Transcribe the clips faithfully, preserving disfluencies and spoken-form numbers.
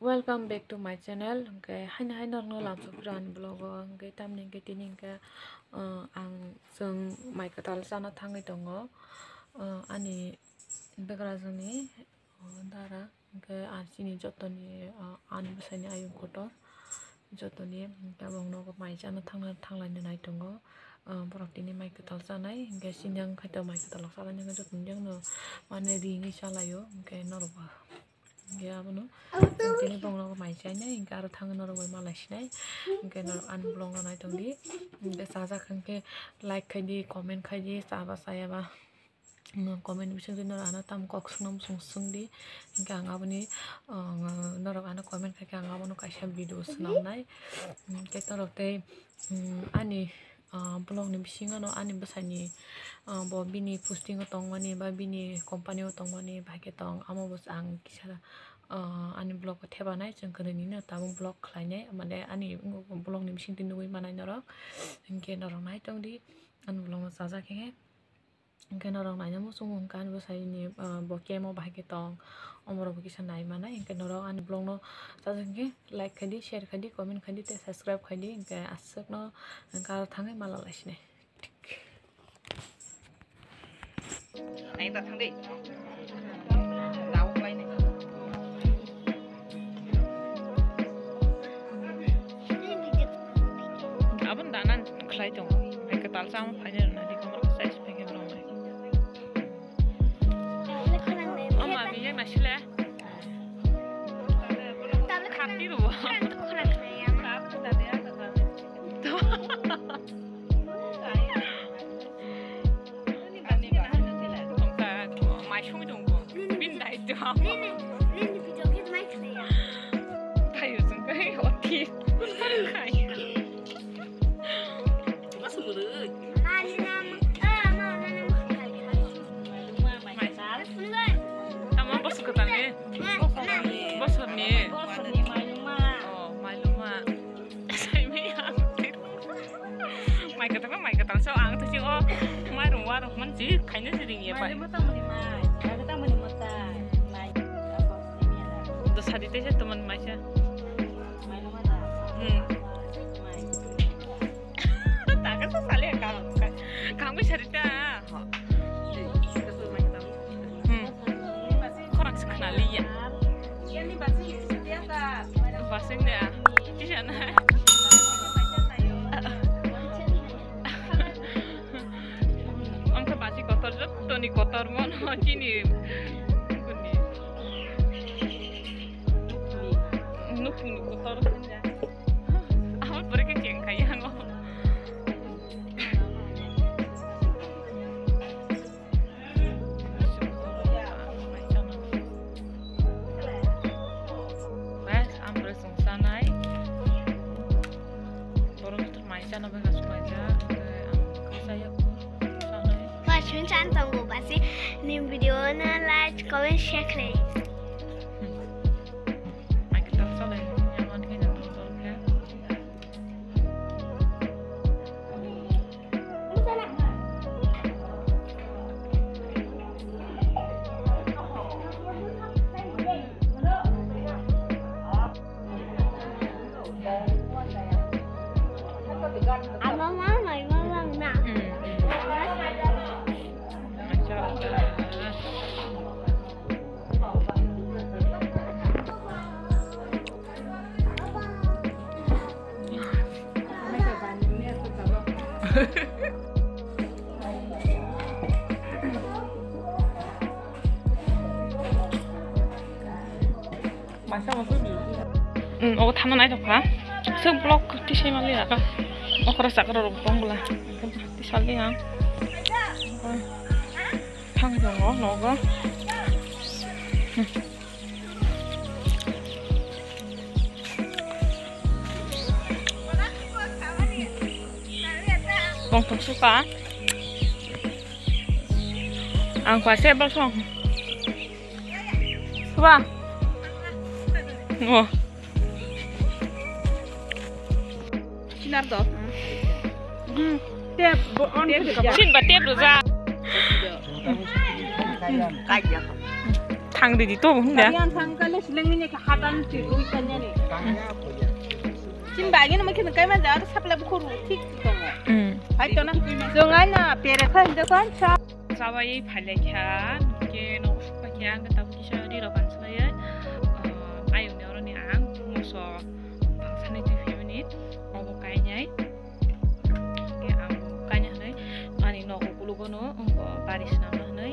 Welcome back to my channel. Hwnkhe haino haino norokno lamsok phiro ani vlog o. Hwnkhe tamni hwnkhe tini hwnkhe, uh, ang chwng mai kwtal chana thangwi tongo. Uh, ani bwkrajwkni, uh, dara hwnkhe ar chini jotoni, uh, ani bwsaini ayung kotor jotoni tabok nogo mai chana thangna thanglaina nai tongo. Uh, borok tini mai kwtal chanai hwnkhe chini ang khaito mai kwtal rok chalainani jotoni jangno mane ringwi chalaio hwnkhe norokbo. Hwnkhe abono tini bongno mai chainai, hwnkhe aro thangwi norok bai malai sinai. Hwnkhe norok ani vlog no naitongdi. Hwnkhe chajak hwnkhe like khaidi, comment khaidi, chaba chayaba, mm, comment bisingtwi norok ano tamo kok swngna muchung swngdi. Hwnkhe ang aboni, ah, norok ano comment khaikhe ang abono kaisa video swnamnai. Hwnkhe norok tei, mm, ani ah, vlog ni bisingo no ani bwsai ni, ah, bo bini posting o tongmani ba bini company o tongmani bahai khe tong, amo bo ang kisa, ah, ani vlog o thebanai chwng kwrwini no tabuk vlog khlainai, mane ani vlog ni bisingtwi nugwi manai norok, hinkhe norok naitongdi ani vlog no chajak khe, hinkhe norok naina muchungo hinkhe ani bwsai ni, ah, bo kemo bahai khe tong, omorok bo kisa nai manai, hinkhe norok ani vlog no chajak khe. Like khaidi, share khaidi, comment khaidi, tei subscribe khaidi, hwnkhe aswkno hwnkhe aro thangwi mala laisinai. Naida thangdi. Dauk lainai. Abon danan khlai tongo. Hwnkhe talsa ama phainai rwna di komor size phaikhe rwnai. Ama bijak nasile. Khati rw. Mai sung dong bo. Bin dai to. Thayo sung kai oti. Kai. Tamo bosor kwtalni? Bosorni? Oh, mailuma. Saimaya. Mai kwtal, mai kwtal. So, ang to si o mairung warung man si khaina si ring ya bai. Mailuma tamoni mai. Mailuma tamoni mata. Mai. Do sadi te se tuman mai sa. Mailuma da. Hmm. Mai. Taga sa sale ka. Kangwi sadi ta. Hmm. Khorang se khna liya. Basing de. Kisa na. Ang kha basi kotor jotoni kotor mon chini. Kuni. Nukni kotor. Ahor pore ke cheng kaya ngo. Guys, ang bwrwi chwng chanai. Borok joto mai chana bagwi achuk laijak, ang chaya chanai. First time chan tongo basi, ni video no like, comment, share khlai. Ang kitab salai, yang on khe nang tong tong khe. Ama mama, mama na. Hmm. Hmm, ogo thangna naithok kha. Swk vlog tisai manliya kha. Okra chakra rok tong bwla. Tisali ang. Thang tongo nogo. Hmm. Tongthok suka. Ang khwase bosong. Suba. Oh. Sinar do. Hmm. Tep, bo on tep. Sin ba tep rwjak. Kajak. Thang di di to hunda. Yang thang kale sileng ni ke hatan ti rui kanya ni. Chin ba ni ma khin kai ma da supply bukhuru thik tongo. Hmm. Hai to na. Jong ai na pere khan de khan cha. Chawai phailai kha, ke no sukha khe ang ta kisa ri rok ang slai ai. Ayung ne oroni ang moso thang sani twi phimani obo kainai. Ke ang kaina hwnwi ani nok ukulugo no wngkha bari swnamna hwnwi,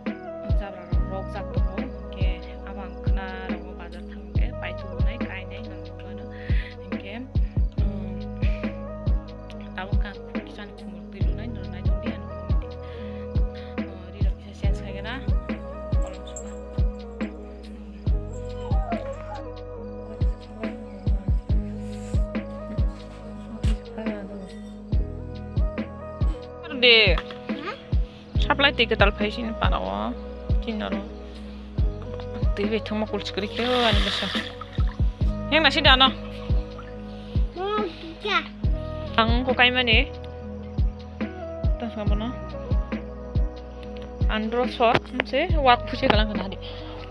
ah, jabra rok rok jak tongo. Ke abang khna rok bazar thang khe pai tu nai kainai nang nukmano. Hingke, um, tabuk kang kisani khumul twi lunai nung nai tong di ano. Oh, ri rok kisa change khai gana. Kolom suka. De. Supply twi kwtal phai sini panao. Kinaro. Twi bai thangma kul chikri khe ani bwsa. Yang nasi dano. Ang ko kai mani. Tang sama no. Andro so se wak phusi kalang kana di.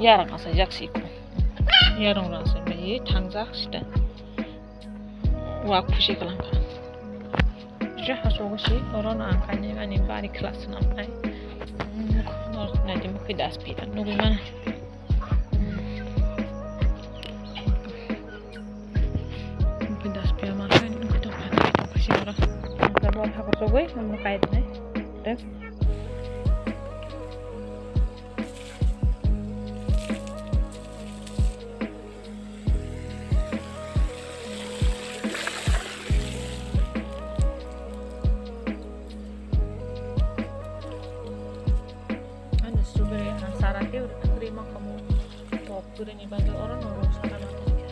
Yarang asa jak si ko. Yarang rasa bai thangjak sita. Wak phusi kalang ka. Je hasogo si oro no ang kainwi ani bari khwlak swnam nai. Nor nai de mukhi das pira nugui mana. Mukhi das pira ma kai nugui to phan to kasi oro. Ang ka bor hakor sogoi ang kai nai. Dek. Ani strawberry ang sara khe uri kwrwi ma khamu. Pop kwrwini bagwi oro no rung saka ma tongkha.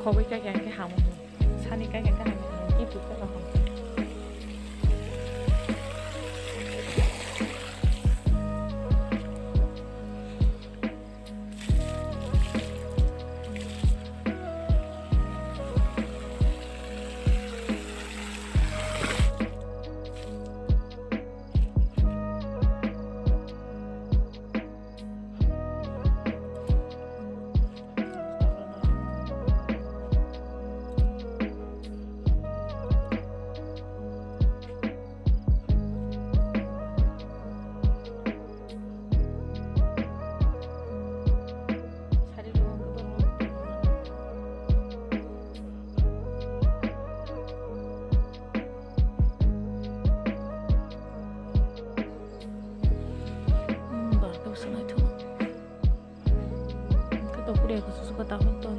Khogwi kha khe hamo. Sani kha khe hamo. Ki tu kha hamo. Hmm, barkhe bwswk naithok. Hwnkhe to phuria kusu suka ta hwn to